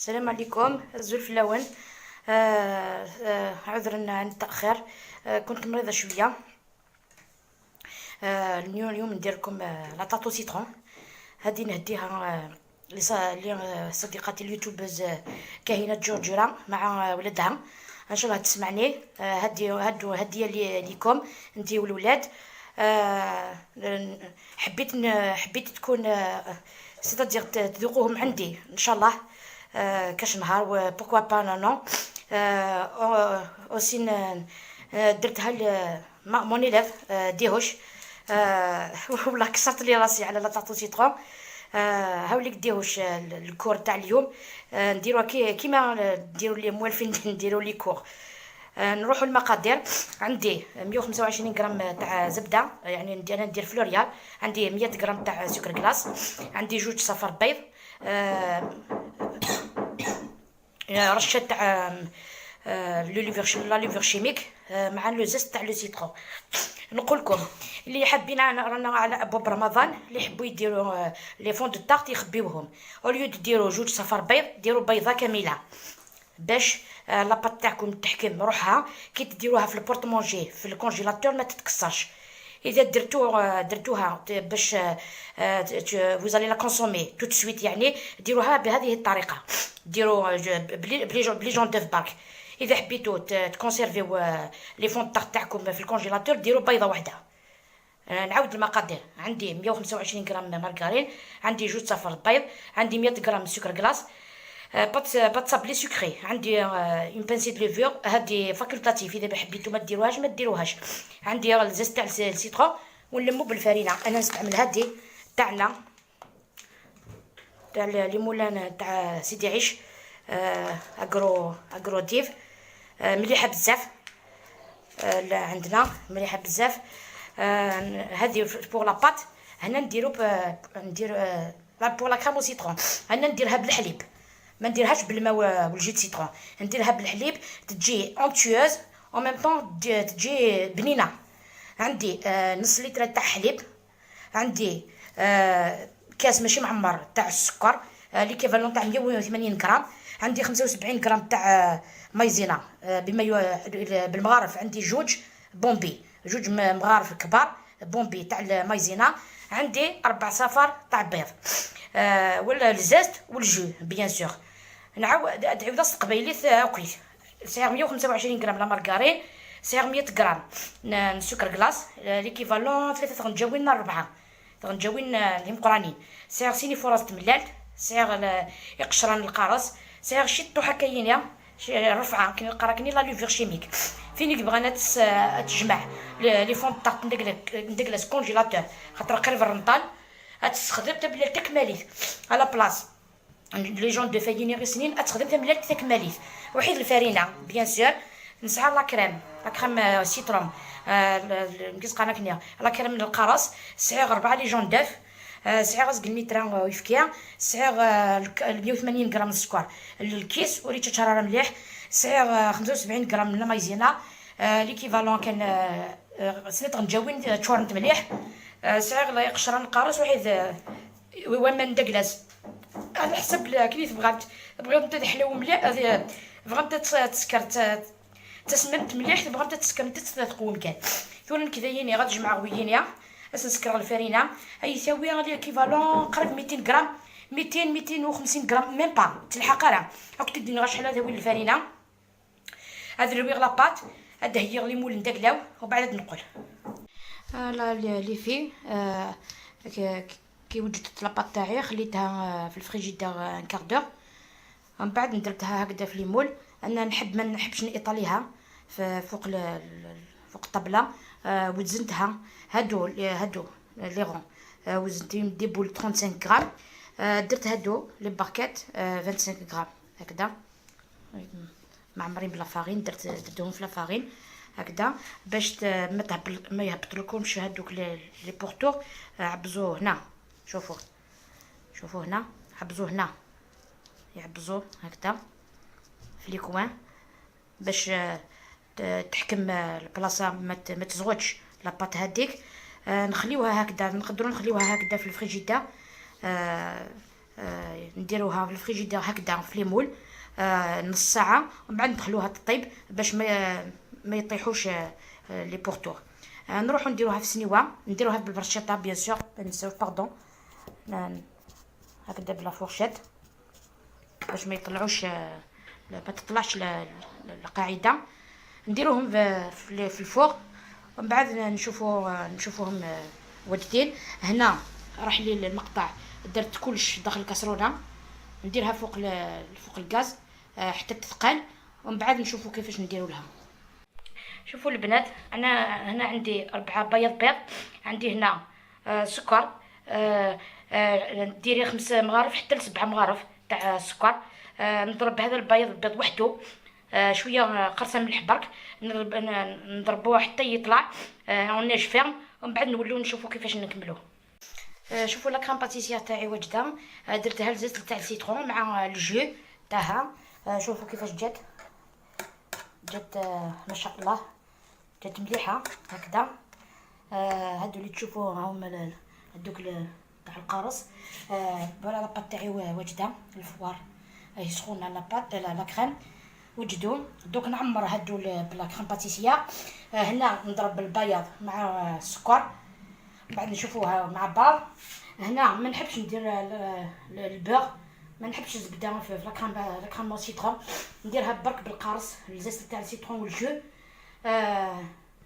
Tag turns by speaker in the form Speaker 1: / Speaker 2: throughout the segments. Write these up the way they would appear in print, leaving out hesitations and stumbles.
Speaker 1: السلام عليكم، azul fellawen. عذرا عن التأخير، كنت مريضة شوية. اليوم ندير لكم la tarte au citron. هذه نهديها لصديقاتي ال youtubeuse كاهنة جورجورا مع ولادها، ان شاء الله تسمعني. هدي هادو هديه ليكم انتي والولاد. حبيت تكون c'est-à-dire تذوقوهم عندي ان شاء الله كاش نهار، pourquoi pas، non aussi درتها mon élève ديهوش، والله كسرت لي راسي على la tarte au citron. هاوليك ديهوش، ال cours تاع اليوم نديروها كيما نديرو لي موالفين نديرو les cours. نروحو المقادير. عندي 125 غرام تاع زبده، يعني انا ندير فلوريال. عندي 100 غرام تاع سكر glace، عندي جوج صفر بيض، رشه تاع la levure chimique مع le zeste تاع le citron. نقول لكم اللي حابين، رانا على ابواب رمضان، اللي يحبوا يديروا les fonds de tarte يخبيوهم، au lieu ديروا جوج صفر بيض ديروا بيضة كاملة باش la pâte تاعكم تحكم روحها. كي تديروها في ال porte-manger في ال congélateur ما تتكسرش. اذا درتوها باش vous allez la consommer tout de suite، يعني ديروها بهذه الطريقه، ديروا بلي jaunes d'œufs برك. اذا حبيتو تكونسيرفيو les fonds tarte تاعكم في ال congélateur ديروا بيضة واحده. نعاود المقادير: عندي 125 غرام مارغرين، عندي جوج صفر بيض، عندي 100 غرام سكر glace، pâte sablée sucrée، عندي une pincée de levure، هادي facultative، اذا حبيتو ما ديروهاش ما ديروهاش، عندي ال zeste تاع ال citron، ونلمو بالفرينه. انا نستعمل هادي تاعنا تاع les moulins تاع سيدي عيش، اغرو ديف، مليحة بزاف. لا عندنا مليحة بزاف. هذه pour la pâte. هنا نديرو pour la crème au citron. هنا نديرها بالحليب، ما نديرهاش بالماء وال jus citron، نديرها بالحليب، تجي onctueuse en même temps تجي بنينه. عندي نص لتر تاع حليب، عندي كاس ماشي معمر تاع السكر، l'équivalent تاع 180 غرام، عندي 75 غرام تاع مايزينا، بما بالمغارف عندي جوج بومبي، جوج مغارف كبار بومبي تاع المايزينا، عندي اربع صفر تاع بيض ولا ال zeste وال jus bien sûr. نعاود تعاود قبيليت اوكي. سعر 125 غرام la margarine، سعر 100 غرام سكر glace، l'équivalent 3 غنجاوين، 4 غنجاوين المقرانين، سعر سيني فراس تملال، سعر يقشران القارص، سعر شي طوحه كاينه رفعه كاين القراكني la levure chimique. فين بغانا تجمع les fonds tarte ندقلس congélateur خاطر قريب الرمضان، تستخدم تبلال تكماليت à la place les jaunes d'œufs يني غير سنين تخدم تملال تكماليت. وحيد الفرينة bien sûr. نسعى la crème citron نقص كنيا la crème القرص، سعر 4 les jaunes d'œufs، سعر غزق المترا ويفكيا، سعر 180 غرام السكر الكيس ولي تشرر مليح، سعر 75 غرام la maïzena، l'équivalent كان سنة غنجاوين تشورنت مليح، سعر لا يقشران القارص، وحيد ومن دقلاس على حسب كي بغات بغيت تحلو مليح، بغات تسكر تسممت مليح، بغات تسكر تقوم كان ثورن كذا يني غتجمع وينيا نسكر الفرينة اي يساوي l'équivalent قريب 200 غرام، 200 250 غرام même pas تلحق. راه راك تديني غير شحال هذا الفرينه. هذا رويغ la pâte، هذا هي les moules ندقلاو وبعد نقول لا les filles. كي وجدت la pâte تاعي خليتها في ال frigidaire un quart d'heure، من بعد درتها هكذا في les moules. انا نحب ما نحبش نيطاليها فوق الطبله. وزنتها هادو les ronds، وزنتهم des boules 35 غرام. درت هادو les barquettes 25 غرام هكذا معمرين ب la farine، درتهم في la farine هكذا باش ما يهبط لكمش هادوك les pourtours. عبزو هنا، شوفوا شوفوا هنا، عبزو هنا، يعبزو هكذا في les coins باش تحكم البلاصه، ما تزغدش la pâte هذيك. نخليوها هكذا، نقدروا نخليوها هكذا في الفريجيدا. نديروها في الفريجيدير هكذا في les moules نص ساعة، ومن بعد ندخلوها تطيب باش ما يطيحوش les pourtours. نروحو نديروها في سنيوه، نديروها بالفرشيطه bien sûr، ما نساوش pardon، هكذا ب la fourchette باش ما يطلعوش، ما تطلعش القاعدة. نديروهم في ال four ومن بعد نشوفوهم واجدين. هنا راح لي المقطع، درت كلش داخل الكاسرونه، نديرها فوق الغاز حتى تثقل، ومن بعد نشوفوا كيفاش نديروا لها. شوفوا البنات، انا هنا عندي 4 بيض، عندي هنا سكر، ديري 5 مغارف حتى ل 7 مغارف تاع السكر. نضرب هذا البيض وحده، شوية قرصة ملح برك، نضربوه حتى يطلع en neige ferme، ومن بعد نوليو نشوفوا كيفاش نكملوه. شوفوا la crème pâtissière تاعي واجدة، درتها ال zeste تاع ال citron مع ال jus تاعها. شوفوا كيفاش جات ما شاء الله، جات مليحة هكذا. هادو اللي تشوفوا هما هادوك تاع القارص. voilà la pâte تاعي واجدة، ال four راهي سخونة، la pâte la crème وجدوا. دوك نعمر هادو ب la crème pâtissière. هنا نضرب البياض مع السكر، بعد نشوفوها مع بعض. هنا ما نحبش ندير ال beurre، ما نحبش الزبدة في la crème citron، نديرها برك بالقارص ال zeste تاع ال citron وال jus.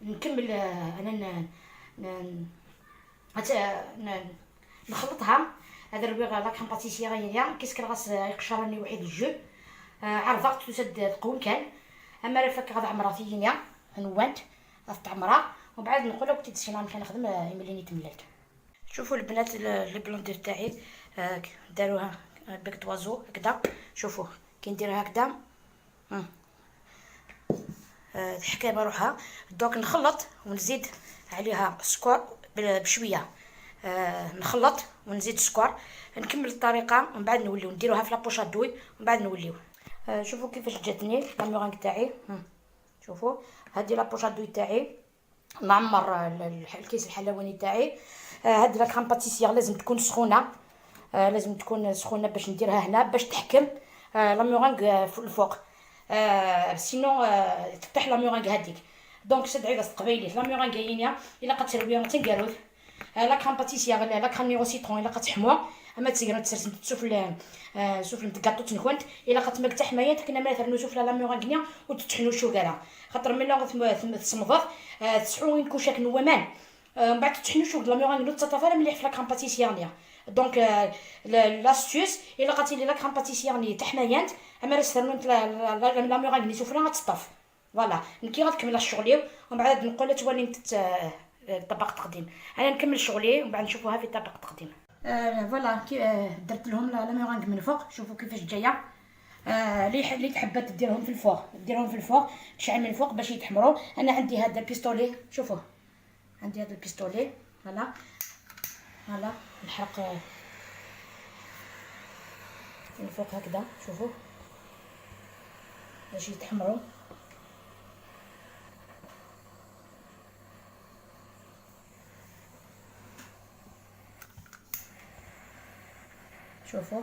Speaker 1: نكمل انا نخلطها. هذا الرويغه la crème pâtissière هي كيسكر غاس يقشرني وحيد ال jus. عرضت تسد تقوم كان اما رفك غاد عمرها فينيا نوانت تعمرها، ومن بعد نقول لك تدسينا مشان نخدم يمليني تملات. شوفوا البنات les blondeurs تاعي داروها bec d'oiseau هكذا. شوفوا كي نديرها هكذا الحكاية بروحها. دوك نخلط ونزيد عليها سكر بشوية، نخلط ونزيد سكر، نكمل الطريقة ومن بعد نوليو نديروها في la poche à douille ومن بعد نوليو. شوفوا كيفاش جاتني la meringue تاعي. شوفوا هذه la poche à douille تاعي، نعمر الكيس الحلواني تاعي. هاد la crème pâtissière لازم تكون سخونة، لازم تكون سخونة باش نديرها هنا باش تحكم la meringue الفوق، sinon تطيح la meringue هذيك. donc سدعي راس قبيلي la meringue هينيا الا قد ترويها تنقالوت. la crème pâtissière la crème au citron الا قد تحموا، اما تسيرو تسرسم تسوف سوف الكاطو تنكونت الا قد ماك تحمايا تكنا مثلا نشوف la meringue وتطحنوا شوكالا، خاطر من تصمض تسحو كوشاك نوامان، من بعد تطحنوا شوك la meringue تطفى مليح في la crème pâtissière. donc l'astuce الا قاتلي la crème pâtissière تحمايانت اما راه سرنت la meringue سفلى غتطف. voilà نكي غتكمل شغلي ومن بعد نقول تولي طبق التقديم. انا نكمل شغلي ومن بعد نشوفوها في طبق التقديم. voilà كي درت لهم la meringue من فوق، شوفوا كيفاش جاية. اللي تحب ديرهم في ال four، ديرهم في ال four، تشعل من الفوق باش يتحمروا. انا عندي هذا ال pistolet، شوفوا عندي هذا ال pistolet. voilà voilà نحرق من الفوق هكذا، شوفوا باش يتحمروا. شوفوا